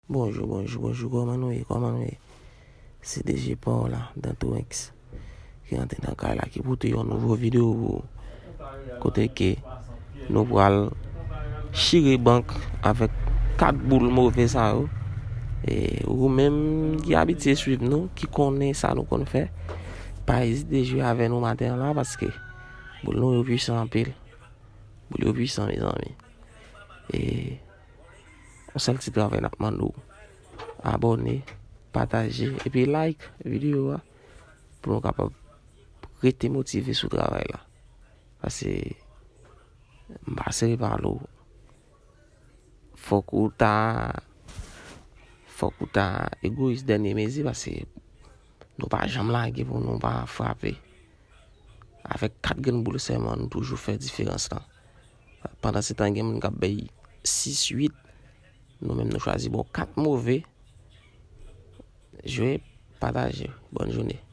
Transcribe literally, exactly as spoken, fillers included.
Bonjou, bonjou, bonjou, kòman nou ye, kòman nou ye? Se D J pa w la, Dantorenks, ki rantre nan kay la, ki pote yon nouvo videyo pou ou. Kote ke nou pral chire bank avèk kat boul move sa yo. E ou menm ki abitye swiv nou, ki konnen sa nou konn fè, pa ezite jwe avè nou maten an la, paske boul nou yo pwisan anpil. Boul yo pwisan, mezanmi. E yon sèl ti travay n ap mande w. Abòne, pataje, epi like videyo a pou nou kapab rete motive sou travay la. Paske m pa sere pale w. Fòk ou ta, fòk ou ta egoyis dènye mezi, paske nou pa janm lage pou nou pa frape. Avèk kat grenn boul sèlman, nou toujou fè diferans lan. Pandan se tan, gen moun k ap bay sis, uit, nou menm nou chwazi ba w kat move. Jwe, pataje. Bòn jounen.